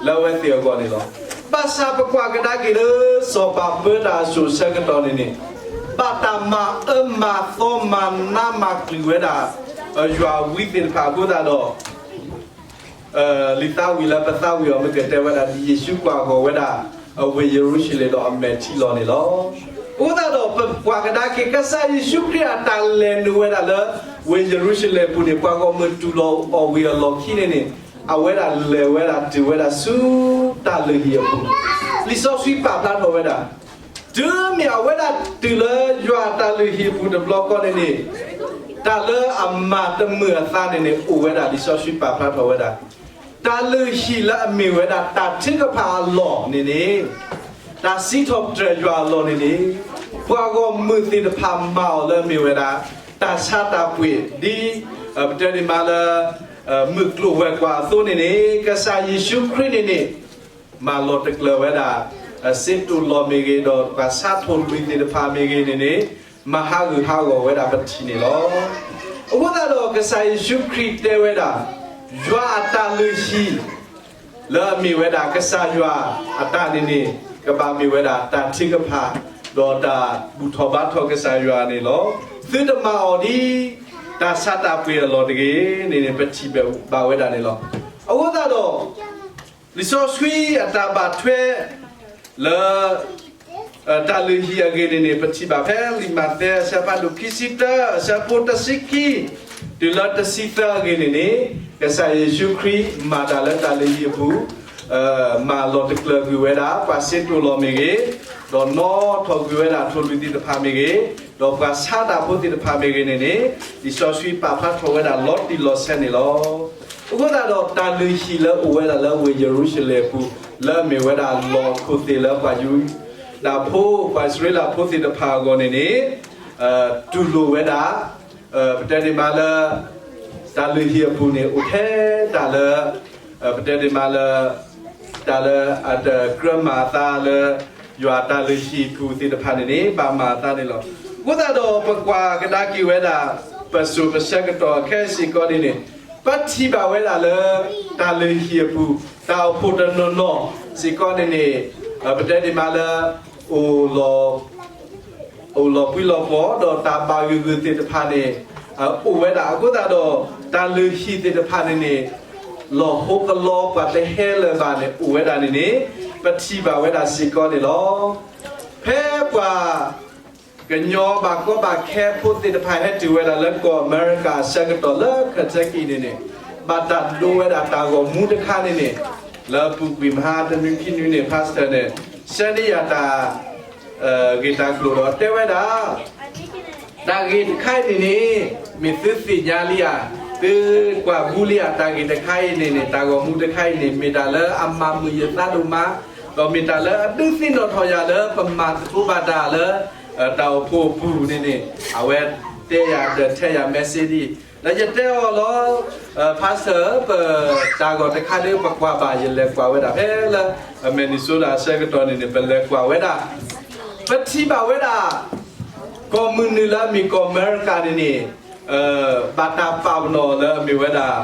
လၢအဝဲသ့ၣ်အဂီၢ်န့ၣ်လီၤ. ဘၣ်ဆၣ်ပကွၢ်ကဒါက့ၤလၢ စီၤပၤပၢတၢ်အစိၤဆၢကတီၢ်န့ၣ်န့ၣ် ဘၣ်တၢ်မၤအၢမၤသီမၤနးမၤကလုၢ်ဝဲဒၣ် ယွၤဝံသ့ၣ်တဖၣ်အဃိသတးဒီး လံာ်သးဝံၣ်လၢပသးဝံၣ်အီၤ မ့ၢ်ကတဲဝဲဒၣ် ဒ်ယ့ၣ်ၡူးကွၢ်ဃီၤဝဲဒၣ် အဝ့ၢ်ယရူၤၡလ့ၣ်ဒီးအမဲာ်ထံလီၤန့ၣ်လီၤ. အဃိသတးဒီး ပကွၢ်ကဒါက့ၤ ကစၢ်ယ့ၣ်ၡူးခရံာ်အတၢ်လဲၤနုာ်ဝဲဒၣ်လၢ ဝ့ၢ်ယရူၤၡလ့ၣ်အပူၤန့ၣ် ပှၤဂီၢ်မုၢ်တူၢ်လိာ်အီၤဝံၤအလီၢ်ခံန့ၣ်န့ၣ် အဝဲဒၣ်လဲၤဝဲဒၣ်တုၤဝဲဒၣ်ဆူတၢ်လုၢ်ဟံၣ်အပူၤ, လံာ်စီဆှံပာ်ဖျါထီၣ်ဝဲဒၣ် တုၤမ့ၢ်အဝဲဒၣ်တုၤလၢယွၤအတၢ်လုၢ်ဟံၣ်အပူၤတဘျီဃီန့ၣ်န့ၣ် တၢ်လၢအမၤတမုာ်အသးန့ၣ်န့ၣ် အိၣ်ဝဲဒၣ် လံာ်စီဆှံပာ်ဖျါထီၣ်ဝဲဒၣ် တၢ်လုၢ်ဟံၣ်လၢအမ့ၢ်ဝဲဒၣ်တၢ်ထုကဖၣ်အလီၢ်န့ၣ်န့ၣ် တၢ်စံးထီၣ်ပတြၢၤယွၤအလီၢ်န့ၣ်န့ၣ် ပှၤဂီၢ်မုၢ်သ့ၣ်တဖၣ်မၤအီၤလၢအမ့ၢ်ဝဲဒၣ် တၢ်ဆါတၢ်ပှ့ၤ ဒ် ပတဲဒ်မးလၢ မုၢ်ကျိၤဝဲၤကွာ်အသိးန့ၣ်န့ၣ် ကစၢ်ယ့ၣ်ၡူးခရံာ်န့ၣ်န့ၣ် မၤလီၤတကျၢၤဝဲဒၣ် စ့တိၣ်လီၤမ့ၢ်ဂ့ၤ ဒီးပှၤဆါထိၣ်လွံၢ်သ့ၣ်တဖၣ်မ့ၢ်ဂ့ၤန့ၣ်န့ၣ် မၤဟးဂူာ်ဟးဂီၤဝဲဒၣ်ပထံၣ်န့ၣ်လီၤ. အဃိသတးဒီး ကစၢ်ယ့ၣ်ၡူးခရံာ်တဲဝဲဒၣ် ယွၤအတၢ်လုၢ်ဟံၣ် လၢအမ့ၢ်ဝဲဒၣ်ကစၢ်ယွၤအတၢ်န့ၣ်န့ၣ် ကဘၣ်မ့ၢ်ဝဲဒၣ်တၢ်ထုကဖၣ် ဒီးတၢ်ဘူၣ်ထီၣ်ဘါထီၣ်ကစၢ်ယွၤန့ၣ်လီၤ. သုတမၤအီၤဒ် တၢ်ဆါတၢ်ပှ့ၤအလီၢ်တဂ့ၤန့ၣ်န့ၣ် ပထံၣ်ဘၣ်ဝဲဒၣ်န့ၣ်လီၤ. အဃိသတးဒီး လံာ်စီဆှံအတၢ်ဘၣ်ထွဲ လၢ တၢ်လုၢ်ဟံၣ်အဂ့ၢ်န့ၣ်န့ၣ် ပထံၣ်ဘၣ်ဖဲလံာ်မးသဲအဆၢဖးဒိၣ်ခံဆံတၢ အဆၢဖိတဆံခံ တုၤလၢတဆံသၢအဂ့ၢ်န့ၣ်န့ၣ် ကစၢ်ယ့ၣ်ၡူးခရံာ်မၤတၢ်လၢတၢ်လုၢ်ဟံၣ်အပူၤ မၤလီၤတကျၢၤကွံာ်ဝဲဒၣ် ပှၤစ့တိၣ်လီၤမ့ၢ်ဂ့ၤ, ဒီးနီၣ်ထီၣ်ကွံာ်ဝဲဒၣ်ထိၣ်လွံၢ်သ့ၣ်တဖၣ်မ့ၢ်ဂ့ၤ, ဒီးပှၤဆါတၢ်ဖိသ့ၣ်တဖၣ်မ့ၢ်ဂ့ၤန့ၣ်န့ၣ် လံာ်စီဆှံပာ်ဖျါထီၣ်ဝဲဒၣ်လီၤတံၢ်လီၤဆဲးန့ၣ်လီၤ. အဃိသတးဒီးတၢ်လုၢ်ဟံၣ်လၢအိၣ်ဝဲဒၣ်လၢဝ့ၢ်ယရူၤၡလ့ၣ်အပူၤ လၢအမ့ၢ်ဝဲဒၣ်လီၢ်ခိၣ်သ့ၣ်လၢပှၤယူဒၤဖိ ပှၤအံၣ်စရ့လးဖိသ့ၣ်တဖၣ်အဂီၢ်န့ၣ်န့ၣ် တူၢ်လိာ်ဝဲဒၣ် ပတဲဒ်မးလၢ တၢ်လုၢ်ဟံၣ်အပူၤန့ၣ် အိၣ်ထဲတၢ်လၢ ပတဲဒ်မးလၢ တၢ်လၢအတကြၢးမၤအသးလၢ ယွၤတၢ်လုၢ်ဟံၣ်ပူၤသ့ၣ်တဖၣ်န့ၣ်န့ၣ် ဘၣ်မၤအသးန့ၣ်လီၤ. အဃိသတးဒီးပကွၢ်ကဒါက့ၤဝဲဒၣ် ပစိၤပဆၢကတီၢ်ခဲအံၤစ့ၢ်ကီးန့ၣ်န့ၣ် ပထံၣ်ဘၣ်ဝဲဒၣ်လၢ တၢ်လုၢ်ဟံၣ်အပူၤ တၢ်အိၣ်ဖှိၣ်တနီၤနီၤစ့ၢ်ကီးန့ၣ်န့ၣ် ပတဲဒ်မးလၢ အိၣ်လီၤ အိၣ်လီၤပှံၤလီၤပှီၤ ဒီးတၢ်ဘၣ်ဂ့ၢ်ဂုာ်သ့ၣ်တဖၣ်န့ၣ် အိၣ်ဝဲဒၣ် အဃိသတးဒီး တၢ်လုၢ်ဟံၣ်သ့ၣ်တဖၣ်န့ၣ်န့ၣ် လီၤဟိကလီပှၤတဟဲလၢၤဘၣ်န့ၣ် အိၣ်ဝဲဒၣ်န့ၣ်န့ၣ် ပထံၣ်ဘၣ်ဝဲဒၣ်စ့ၢ်ကီးန့ၣ်လီၤ. ဖဲပှၤ ကညီဘၣ်ကီဘၣ်ခဲဖိသ့ၣ်တဖၣ်ဟဲတုၤဝဲဒၣ်လၢကီၢ်အမဲရကၤအဆၢကတီၢ်လၢ Kentucky န့ၣ်န့ၣ် ဘၣ်တၢ်ဒိဝဲဒၣ်တၢ်ဂီၤမူတခါန့ၣ်န့ၣ် လၢအပူၤကွံာ်မဟါတနွံခံနွံန့ၣ် Pastor န့ၣ် ရှဲန့ၢ်ယၤတၢ် ဂ့ၢ်တၢ်ကျိၤဒီးတဲဝဲဒၣ် တၢ်ဂ့ၢ်တခါအံၤန့ၣ်န့ၣ် မ့ၢ်သုသ့ၣ်ညါလံဧါ, သုကွၢ်ဘူးလံဧါ, တၢ်ဂ့ၢ်တခါအံၤန့ၣ်န့ၣ် တၢ်ဂီၤမူတခါအံၤန့ၣ် မ့ၢ်တၢ်လၢအမၤမုာ်ယသးဒိၣ်မး, ဒီးမ့ၢ်တၢ်လၢအဒုးသ့ၣ်နီၣ်ထီၣ်ယၤလၢပမၤသကိးဘၣ်တၢ်လၢ တၢ်အိၣ်ဖှိၣ်အပူၤန့ၣ်န့ၣ် အဝဲတဲယၤဒီးထဲယၤ message ဒ်အံၤ, ဒီးယတဲအီၤလီၤ Pastor ပတၢ်ဂီၤတခါဒ်ပကွၢ်ဘၣ် ယလဲၤကွၢ်ဝဲဒၣ်ဖဲလၢ Minnesota အဆၢကတီၢ်န့ၣ်န့ၣ် ပလဲၤကွၢ်ဝဲဒၣ် ပထံၣ်ဘၣ်ဝဲဒၣ် ကီၢ်မုၢ်နုာ်လၢအမ့ၢ်ကီၢ်အမဲရကၤန့ၣ်န့ၣ် ဘၣ်တၢ်ပာ်ပနီၣ်လၢအမ့ၢ်ဝဲဒၣ်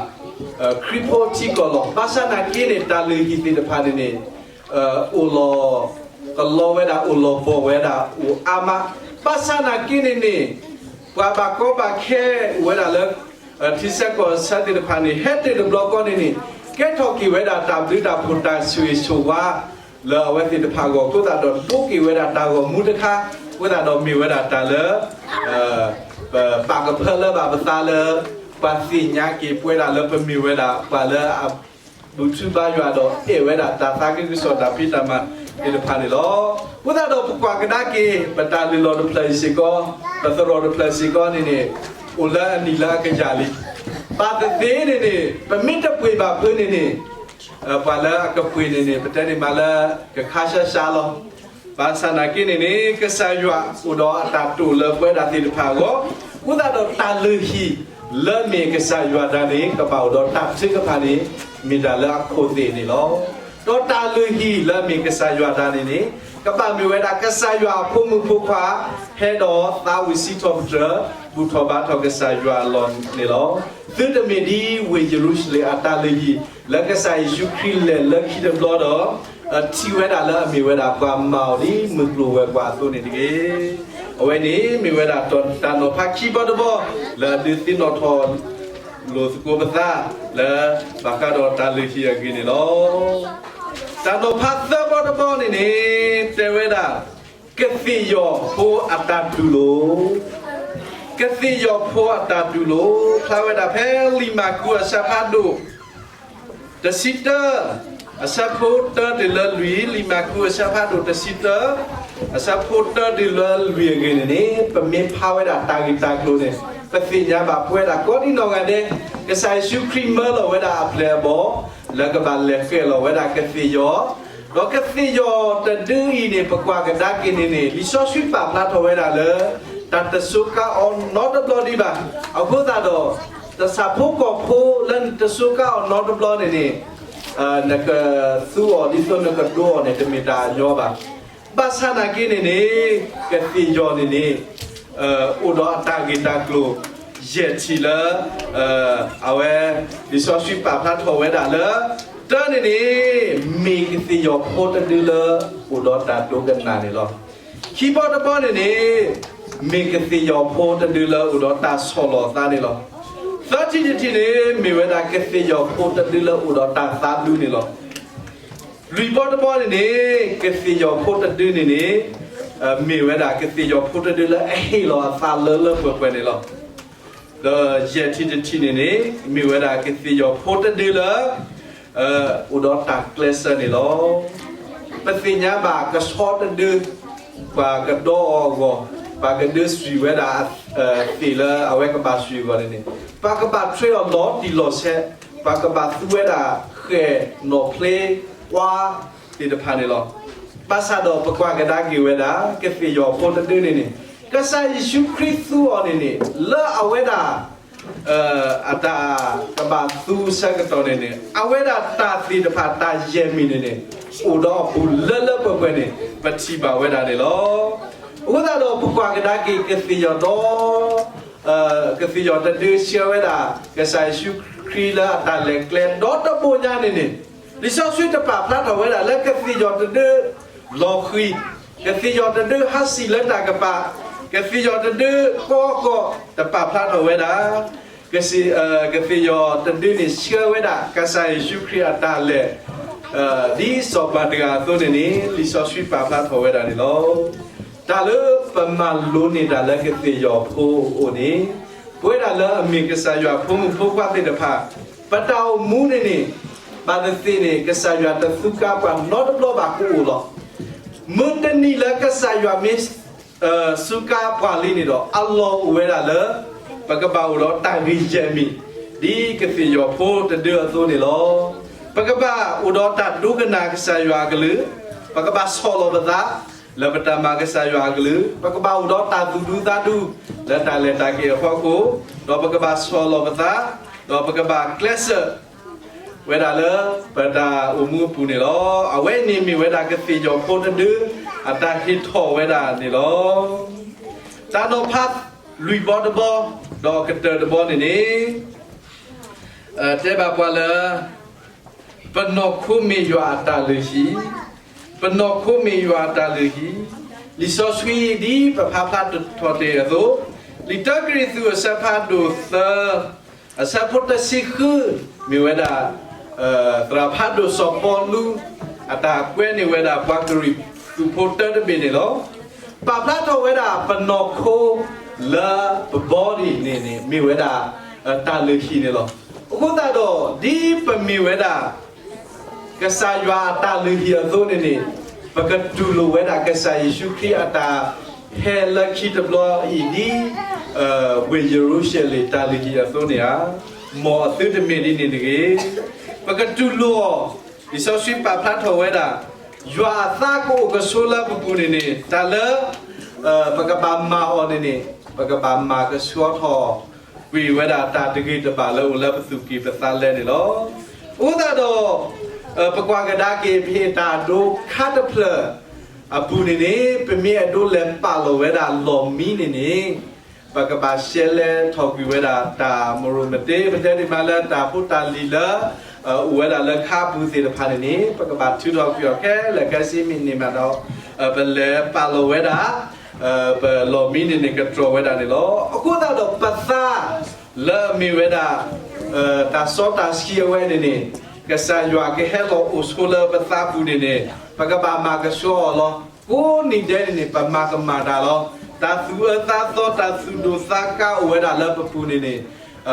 ခရံာ်ဖိထံကီၢ်လီၤ. ဘၣ်ဆၣ်နာ်က့န့ၣ် တၢ်လုၢ်ဟံၣ်သ့ၣ်တဖၣ်န့ၣ်န့ၣ် အိၣ်လီၤကလီဝဲဒၣ် အိၣ်လီၤဘီၣ်ဝဲဒၣ်အိၣ်အါမး, ဘၣ်ဆၣ်နာ်က့န့ၣ်န့ၣ် ပှၤဘၣ်ကီဘၣ်ခဲအိၣ်ဝဲဒၣ်လၢ ထံဆၢကီၢ်ဆၢသ့ၣ်တဖၣ်န့ၣ် ဟဲတ့ၢ်တဘျီဃီန့ၣ်န့ၣ် ကဲထီၣ်က့ၤဝဲဒၣ်တၢ်ဘျုးတၢ်ဖှိၣ်တၢ်ဆိၣ်ဂ့ၤဆိၣ်ဝါ လၢအဝဲသ့ၣ်တဖၣ်အဂီၢ်အဃိသတးဒီး ဒိက့ၤဝဲဒၣ်တၢ်ဂီၤမူတခါ အဃိသတးဒီးမ့ၢ်ဝဲဒၣ်တၢ်လၢ ပပာ်ကဖၢလၢဘၣ်ပသးလၢ ပှၤသ့ၣ်ညါက့ၤပဝဲဒၣ်လၢပမ့ၢ်ဝဲဒၣ်ပှၤလၢအ ဘူၣ်ထီၣ်ဘါယွၤဒီးအဲၣ်ဝဲဒၣ်တၢ်သးခုကစီၣ်တၢ်ဖံးတၢ်မၤသ့ၣ်တဖၣ်န့ၣ်လီၤ. အဃိသတးဒီးပကွၢ်ကဒါက့ၤ ပတၢ်လုၢ်လီၢ်တဖျၢၣ်အံၤစ့ၢ်ကီး ပသရိာ်တဖျၢၣ်စ့ၢ်ကီးန့ၣ်န့ၣ် အိၣ်လၢအနံၣ်လၢအကယၤလံ. ဘၣ်သ့ၣ်သ့ၣ်န့ၣ်န့ၣ် ပမ့ၢ်တပှ့ၤဘၣ်ဖုးန့ၣ်န့ၣ် ပှၤလၢအကပှ့ၤန့ၣ်န့ၣ် ပတဲန့ၣ်မးလၢ ကခါဆါဆါလီၤ. ဘၣ်ဆၣ်နာ်က့န့ၣ်န့ၣ် ကစၢ်ယွၤအိၣ်ဒီးအတၢ်တိာ်လၢပဝဲဒၣ်သ့ၣ်တဖၣ်အဂီၢ်, အဃိသတးဒီးတၢ်လုၢ်ဟံၣ်လၢမ့ၢ်ကစၢ်ယွၤတၢ်န့ၣ် ကဘၣ်အိၣ်ဒီးတၢ်ထုကဖၣ်န့ၣ် မ့ၢ်တၢ်လၢအခိၣ်သ့ၣ်န့ၣ်လီၤ. ဒီးတၢ်လုၢ်ဟံၣ်လၢမ့ၢ်ကစၢ်ယွၤတၢ်န့ၣ်န့ၣ် ကဘၣ်မ့ၢ်ဝဲဒၣ်ကစၢ်ယွၤအဖိမုၣ်ဖိခွါ ဟဲဒီးသးဝံၣ်စံးထီၣ်ပတြၢၤ ဘူၣ်ထီၣ်ဘါထီၣ်ကစၢ်ယွၤအလီၢ်န့ၣ်လီၤ. သုတမ့ၢ်ဒ်ဝ့ၢ်ယရူၤၡလ့ၣ်အတၢ်လုၢ်ဟံၣ် လၢကစၢ်ယ့ၣ်ၡူးခရံာ်လဲၤလၢခံတဘျီဒီး ထံၣ်ဝဲဒၣ်လၢအမ့ၢ်ဝဲဒၣ်ပှၤမၤအီၤဒ်မုၢ်ကျိၤဝဲၤကွာ်အသိးန့ၣ်တဂ့ၤ. အဝဲန့ၣ်မ့ၢ်ဝဲဒၣ်တၢ်နီၤဖးခံဘီတဘီ လၢအဒုးသ့ၣ်နီၣ်ထီၣ်လိာ်သကိးပသး လၢဘၣ်ဃးဒီးတၢ်လုၢ်ဟံၣ်အဂ့ၢ်န့ၣ်လီၤ. တၢ်နီၤဖးသၢဘီတဘီန့ၣ်န့ၣ် တဲဝဲဒၣ် ကသ့ၣ်ယီၤဖိအတၢ်တူၢ်လိာ် ကသ့ၣ်ယီၤဖိအတၢ်တူၢ်လိာ် ဖျါဝဲဒၣ်ဖဲလံာ်မၢ်ကူးအဆၢဖးဒိၣ် တဆံတၢ အဆၢဖိတၢတုၤလၢလွံၢ်, လံာ်မၢ်ကူးအဆၢဖးဒိၣ်တဆံတၢ အဆၢဖိတၢတုၤလၢလွံၢ်အဂ့ၢ်န့ၣ်န့ၣ် ပမ့ၢ်ဖးဝဲဒၣ်တၢ်ဂ့ၢ်တၢ်ကျိၤန့ၣ် ပသ့ၣ်ညါဘၣ်ပဝဲဒၣ်ကိးဒံနီၢ်ဂၤဒဲး ကစၢ်ယ့ၣ်ၡူးခရံာ်မၢလီၤဝဲဒၣ်အပျဲၢ်အဘီၣ် လၢကဘၣ်လဲၤဃဲၤလီၤဝဲဒၣ်ကသ့ၣ်ယီၤ ဒီးကသ့ၣ်ယီၤတဒုအံၤန့ၣ် ပကွၢ်ကဒါက့ၤန့ၣ်န့ၣ် လံာ်စီဆှံပာ်ဖျါထီၣ်ဝဲဒၣ်လၢ တၢ်တစိကါအီၤနီတဘျီဒံးဘၣ်. အဃိသတးဒီး တၢ်ဆၣ်ဖိကီၢ်ဖိလၢနတစိကါအီၤနီတဘျီန့ၣ်န့ၣ် နကသူအီၤဒ်သိးနကဒိအီၤန့ၣ် တမ့ၢ်တၢ်အညီဘၣ်. ဘၣ်ဆၣ်နာ်က့န့ၣ်န့ၣ် ကသ့ၣ်ယီၤန့ၣ်န့ၣ် အိၣ်ဒီးအတၢ်ဂ့ၢ်တၢ်ကျိၤ ယဲၢ်ထံၣ်လၢ အဝဲ လံာ်စီဆှံပာ်ဖျါထီၣ်ဝဲဒၣ်လၢ တၢန့ၣ်န့ၣ် မ့ၢ်ကသ့ၣ်ယီၤဖိတဒုလၢ အိၣ်ဒီးတၢ်ဒိကနၣ်န့ၣ်လီၤ. ခံဘီတဘီန့ၣ်န့ၣ် မ့ၢ်ကသ့ၣ်ယီၤဖိတဒုလၢအိၣ်ဒီးတၢ်ဆီၣ်လီၤအသးန့ၣ်လီၤ. သၢထံၣ်တထံၣ်န့ၣ် မ့ၢ်ဝဲဒၣ်ကသ့ၣ်ယီၤဖိတဒုလၢအိၣ်ဒီးတၢ်သးဒူန့ၣ်လီၤ. လွံၢ်ဘီတဘီန့ၣ်န့ၣ် ကသ့ၣ်ယီၤဖိတဒုန့ၣ်န့ၣ် မ့ၢ်ဝဲဒၣ်ကသ့ၣ်ယီၤဖိတဒုလၢအဟ့ၣ်လီၤအသးလၢလၢပှဲၤပှဲၤန့ၣ်လီၤ. ဒီးယဲၢ်ထံၣ်တထံၣ်န့ၣ်န့ၣ် မ့ၢ်ဝဲဒၣ်ကသ့ၣ်ယီၤဖိတဒုလၢ အိၣ်ဒီးတၢ်ကျဲးစၢးန့ၣ်လီၤ. ပသ့ၣ်ညါဘၣ်ကဆီတဒု ပှၤကဒီအီၤအဂီၢ် ပှၤကဒုးစွံၢ်ဝဲဒၣ် သ့ၣ်လၢအဝဲကဘၣ်စွံၢ်အဂီၢ်န့ၣ်န့ၣ် ပှၤကဘၣ်ထွဲအီၤလီၤတံၢ်လီၤဆဲး ပှၤကဘၣ်သူဝဲဒၣ်ဃဲၣ်နီၣ်ဖျ့ ကွါသ့ၣ်တဖၣ်န့ၣ်လီၤ. ဘၣ်ဆၣ်ဒီးပကွၢ်ကဒါက့ၤဝဲဒၣ် ကသ့ၣ်ယီၤဖိတဒုန့ၣ်န့ၣ် ကစၢ်ယ့ၣ်ၡူးခရံာ်သူအီၤန့ၣ်န့ၣ် လၢအဝဲဒၣ် အတၢ်ကဘၣ်သူဆၢကတီၢ်န့ၣ်န့ၣ် အဝဲဒၣ်တၢ်သ့ၣ်တဖၣ်တၢ်ယဲၢ်မံၤန့ၣ်န့ၣ် အိၣ်ဒီးအပူၤလၢလၢပှဲၤပှဲၤန့ၣ် ပထံၣ်ဘၣ်ဝဲဒၣ်န့ၣ်လီၤ. အဃိသတးဒီး ပကွၢ်ကဒါက့ၤကသ့ၣ်ယီၤဒီး ကသ့ၣ်ယီၤတဒုဆှၢဝဲဒၣ် ကစၢ်ယ့ၣ်ၡူးခရံာ်လၢအတၢ်လဲၤကျဲဒီတဘိညါန့ၣ်န့ၣ်, လံာ်စီဆှံတပာ်ဖျါထီၣ်ဝဲဒၣ်လၢကသ့ၣ်ယီၤတဒုလီၤဃံၤ, ကသ့ၣ်ယီၤတဒုဟးဆံၣ်လၢတၢ်ကပၤ, ကသ့ၣ်ယီၤတဒုကိးကီၢ်တပာ်ဖျါထီၣ်ဝဲဒၣ် ကသ့ၣ်ယီၤတဒုန့ၣ်ဆှၢဝဲဒၣ် ကစၢ်ယ့ၣ်ၡူးခရံာ်အတၢ်လဲၤ ဒ်စီၤပၤတဂၤအသိးန့ၣ်န့ၣ် လံာ်စီဆှံပာ်ဖျါထီၣ်ဝဲဒၣ်န့ၣ်လီၤ. တၢ်လၢပမၤလိန့ၢ်တၢ်လၢကသ့ၣ်ယီၤဖိအအိၣ်န့ၣ်, ပဝဲဒၣ်လၢအမ့ၢ်ကစၢ်ယွၤဖိမုၣ်ဖိခွါသ့ၣ်တဖၣ်, ပတၢ်အိၣ်မူန့ၣ်န့ၣ် ဘၣ်သ့ၣ်သ့ၣ်န့ၣ် ကစၢ်ယွၤတသူကါပှၤနီတဘျီဘၣ်ကအိၣ်လီၤ. မုၢ်တနံၤလၢကစၢ်ယွၤမ့ၢ် စူးကါပှၤလံန့ၣ်ဒီး အလီၢ်အိၣ်ဝဲဒၣ်လၢ ပကဘၣ်အိၣ်ဒီးတၢ်ဂ့ၢ်ယဲၢ်မံၤ ဒ်ကသ့ၣ်ယီၤဖိတဒုအသိးန့ၣ်လီၤ. ပကဘၣ်အိၣ်ဒီးတၢ်ဒိကနၣ်ကစၢ်ယွၤအကလုၢ်, ပကဘၣ်ဆီၣ်လီၤပသး လၢပတၢ်မၤကစၢ်ယွၤအကလုၢ်, ပကဘၣ်အိၣ်ဒီးတၢ်သူၣ်ဒူသးဒူ လၢတၢ်လဲၤတၢ်က့ၤအဖီခိၣ်, ဒီးပကဘၣ်ဆီၣ်လီၤပသး, ဒီးပကဘၣ်ကျဲးစၢး ဝဲဒၣ်လၢ ပတၢ်အိၣ်မူအပူၤန့ၣ်လီၤ. အဝဲန့ၣ်မ့ၢ်ဝဲဒၣ်ကသ့ၣ်ယီၤဖိတဒု အတၢ်ဟ့ၣ်ထီၣ်ဝဲဒၣ်န့ၣ်လီၤ. တၢ်နီၤဖးလွံၢ်ဘီတဘီ ဒီးကတၢၢ်တဘီန့ၣ်န့ၣ် တဲဘၣ်ပှၤလၢ ပနီၢ်ခိမ့ၢ်ယွၤအတၢ်လုၢ်ဟံၣ်, ပနီၢ်ခိမ့ၢ်ယွၤအတၢ်လုၢ်ဟံၣ်, လံာ်စီဆှံဒ်ပဖးဖျါထီၣ်တ့ၢ်အသိး, လံာ်တၢကရံၣ်သူးအဆၢဖးဒိၣ်သၢ အဆၢဖိတဆံဃု မ့ၢ်ဝဲဒၣ် သရၣ်ဖးဒိၣ်စီၤပီလူး အတၢ်ကွဲးန့ၢ်ဝဲဒၣ်ပှၤကရံၣ်သူးဖိတၢတဘ့ၣ်န့ၣ်လီၤ. ပာ်ဖျါထီၣ်ဝဲဒၣ်ပနီၢ်ခိလၢပဘီန့ၣ်န့ၣ် မ့ၢ်ဝဲဒၣ် တၢ်လုၢ်ဟံၣ်န့ၣ်လီၤ. အဃိသတးဒီး ဒ်ပမ့ၢ်ဝဲဒၣ် ကစၢ်ယွၤအတၢ်လုၢ်ဟံၣ်အသိးန့ၣ်န့ၣ် ပကတူၢ်လိာ်ဝဲဒၣ်ကစၢ်ယ့ၣ်ၡူးခရံာ်အတၢ်ဟဲလၢခံတဘျီအံၤဒ် ဝ့ၢ်ယရူၤၡလ့ၣ်တၢ်လုၢ်ဟံၣ်အသိးန့ၣ်ဧါ. မ်အသုတမ့ၢ်ဒ်န့ၣ်တဂ့ၤ. ပကတူၢ်လိာ်အီၤ, လံာ်စီဆှံပာ်ဖျါထီၣ်ဝဲဒၣ် ယွၤအသးကအိၣ်ကဆိးလၢပပူၤန့ၣ်န့ၣ် တၢ်လၢ ပကဘၣ်မၤအီၤန့ၣ်န့ၣ် ပကဘၣ်မၤကဆှီထီၣ် ကွံာ်ဝဲဒၣ်တၢ်တဂ့ၤတဘၣ်လၢအိၣ်လၢပသူၣ်ကံၢ်ပသးလဲန့ၣ်လီၤ. အဃိသတးဒီး ပကွၢ်ကဒါက့ၤ ပဟ့ၣ်တၢ်အဒိခါတဖျၢၣ်အပူၤန့ၣ်န့ၣ် ပမ့ၢ်အဲၣ်ဒိးလဲၤပာ်လီၤဝဲဒၣ်လီၢ်မံန့ၣ်န့ၣ် ပကဘၣ်ရှဲလဲထီၣ်ကွံာ်ဝဲဒၣ်တၢ်မရူၢ်မတ့ ပတဲဒ်မးလၢတၢ်ဖိတၢ်လံၤလၢ အိၣ်ဝဲဒၣ်လၢခါပူၤသ့ၣ်တဖၣ်န့ၣ်န့ၣ် ပကဘၣ်ထုးထီၣ်ကွံာ်အီၤခဲလၢာ်ခဲဆ့မ့ၢ်န့ၢ်မးဒီး ပလဲၤပာ်လီၤဝဲဒၣ် ပလီၢ်မံန့ၣ်န့ၣ် ကတြီၢ်ဝဲဒၣ်န့ၣ်လီၤ. အဃိသတးဒီးပသး လၢအမ့ၢ်ဝဲဒၣ် တၢ်စီတၢ်ဆှံအဝဲန့ၣ်န့ၣ် ကစၢ်ယွၤကဟဲလီၤအိၣ်ဆိးလၢပသးပူၤန့ၣ်န့ၣ် ပကဘၣ်မၤကဆှီအီၤလီၤ. ကိးနံၤဒဲးန့ၣ်န့ၣ် ပမၤကမၣ်တၢ်လီၤ. တၢ်သူၣ်အၢသးသီ တၢ်သူၣ်ဒိၣ်သးကါအိၣ်ဝဲဒၣ်လၢပပူၤန့ၣ်န့ၣ်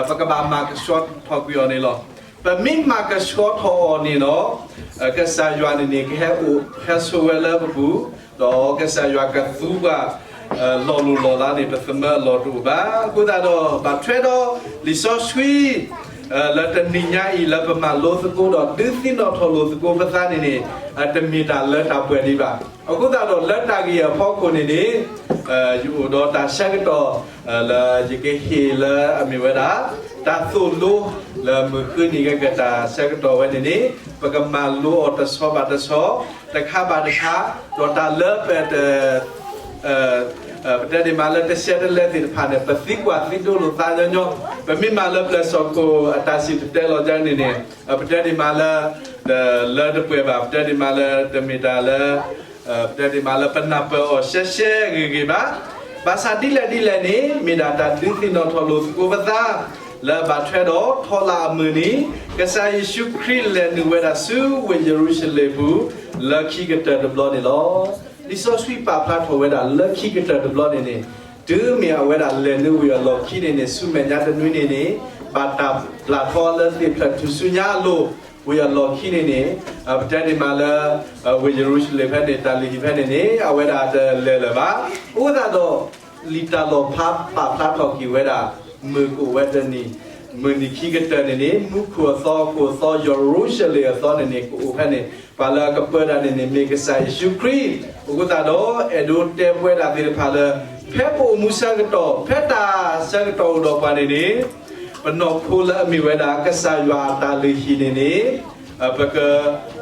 ပကဘၣ်မၤကဆှီထီၣ်ကွံာ်အီၤန့ၣ်လီၤ. ပမ့ၢ်မၤကဆှီထီၣ်အီၤန့ၣ်ဒီး ကစၢ်ယွၤန့ၣ်န့ၣ် ကဟဲအိၣ်ဟဲဆိးဝဲလၢပပူၤ, ဒီးကစၢ်ယွၤကသူပှၤ လီၤလိၢ်လီၤလးန့ၣ် ပသမၢအလီၢ်တအိၣ်ဘၣ်. အဃိသတးဒီး ဘၣ်ထွဲဒီးလံာ်စီဆှံ လၢတနံၤညါအံၤ လၢပမၤလိသကိးဒီး ဒုးသ့ၣ်နီၣ်ထီၣ်လိာ်သကိးပသးန့ၣ်န့ၣ် တမ့ၢ်တၢ်လၢတၢ်ပှဲၤဒံးဘၣ်. အဃိသတးဒီး လၢတၢ်ဂ့ၢ်အဖီခိၣ်န့ၣ်န့ၣ် ယအိၣ်ဒီးတၢ်ဆၢကတီၢ် လၢယကဟ့ၣ်လၢအမ့ၢ်ဝဲဒၣ် တၢ်သိၣ်လိလၢမုၢ်ဃုနံၤကကတၢၢ်ဆၢကတီၢ်ဝဲန့ၣ်န့ၣ် ပကမၤလိအီၤတဆီဘၣ်တဆီ, တခါဘၣ်တခါ, ဒီးတၢ်လၢပ ပတဲဒ်မးလၢတဆဲးတလဲသ့ၣ်တဖၣ်န့ၣ် ပသံကွၢ်သံဒိးလိာ်သးညီညီ, ပမ့ၢ်မၤလၢပျၢၤစီၢ်ခိၣ်အတၢ်စံၣ်တဲၤတဲလီၤယါန့ၣ်န့ၣ် ပတဲဒ်မးလၢ လၢတပှဲၤဘၣ်, ပတဲဒ်မးလၢတမ့ၢ်တၢ်လၢ ပတဲဒ်မးလၢပနၢ်ပၢၢ်အီၤရှဲရှဲဂ့ၤဂ့ၤဘၣ်. ဘၣ်ဆၣ်ဒ်လဲၣ်ဒ်လဲၣ်န့ၣ် မ့ၢ်ဒၣ်တၢ်ဒုးသ့ၣ်နီၣ်ထီၣ်လိာ်သကိးပသး လၢဘၣ်ထွဲဒီးထီလၢအမုၢ်နံၤ ကစၢ်ယ့ၣ်ၡူးခရံာ်လဲၤနုာ်ဝဲဒၣ်ဆူဝ့ၢ်ယရူၤၡလ့ၣ်ပူၤ လၢခံကတၢၢ်တဘျီန့ၣ်လီၤ. လံာ်စီဆှံပာ်ဖျါထီၣ်ဝဲဒၣ်လၢခံကတၢၢ်တဘျီန့ၣ်န့ၣ် တုၤမ့ၢ်အဝဲဒၣ်လဲၤနုာ်ဝံၤအလီၢ်ခံန့ၣ်န့ၣ် ဆူမဲာ်ညါတနွံန့ၣ်န့ၣ် ဘၣ်တၢ်ပျၢ်ထီလၢသ့ၣ်ဖျၢၣ်ထူၣ်စုညါအလိၤ ဝံၤအလီၢ်ခံန့ၣ်န့ၣ် ပတဲဒ်မးလၢ ဝ့ၢ်ယရူၤၡလ့ၣ်ဖဲန့ၣ် တၢ်လုၢ်ဟံၣ်ဖဲန့ၣ်န့ၣ် အဝဲဒၣ်တလဲၤလၢၤဘၣ်. အဃိသတးဒီး လံာ်တၢ်လီၤဖးပာ်ဖျါထီၣ်က့ၤဝဲဒၣ် မုၢ်ကအိၣ်ဝဲတနံၤ, မုၢ်နံၤခံကတၢၢ်န့ၣ်န့ၣ် မူခိၣ်အသီ ဟီၣ်ခိၣ်အသီ ယရူၤၡလ့ၣ်အသီန့ၣ်န့ၣ် ပှၤလၢအကပၢတၢ်န့ၣ်န့ၣ် မ့ၢ်ကစၢ်ယ့ၣ်ၡူးခရံာ်. အဃိသတးဒီး အဲၣ်ဒိးတဲပဝဲဒၣ်သ့ၣ်တဖၣ်လၢ ဖဲပအိၣ်မူဆၢကတီၢ် ဖဲတၢ်ဆၢကတီၢ်အိၣ်ဒီးပှၤန့ၣ်န့ၣ် ပနီၢ်ခိလၢအမ့ၢ်ဝဲဒၣ် ကစၢ်ယွၤအတၢ်လုၢ်ဟံၣ်န့ၣ်န့ၣ် ပက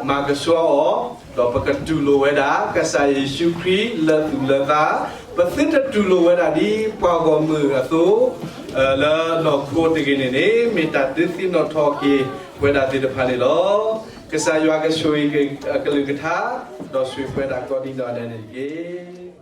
မၤကဆှီအီၤ, ဒီးပကတူၢ်လိာ်ဝဲဒၣ် ကစၢ်ယ့ၣ်ၡူးခရံာ်လၢသူၣ်လၢသး, ပသုတတူၢ်လိာ်ဝဲဒၣ်ဒ်ပှၤဂီၢ်မုၢ်အသိး, လၢနီၢ်ခိတဂ့ၤန့ၣ်န့ၣ် မ့ၢ်တၢ်ဒုးသ့ၣ်နီၣ်ထီၣ်က့ၤပဝဲဒၣ်သ့ၣ်တဖၣ်န့ၣ်လီၤ. ကစၢ်ယွၤကဆိၣ်ဂ့ၤအကလုၢ်ကထါ, ဒီးဆိၣ်ဂ့ၤပဝဲဒၣ်ကိးဒံးနီၢ်ဒဲးန့ၣ်တက့ၢ်.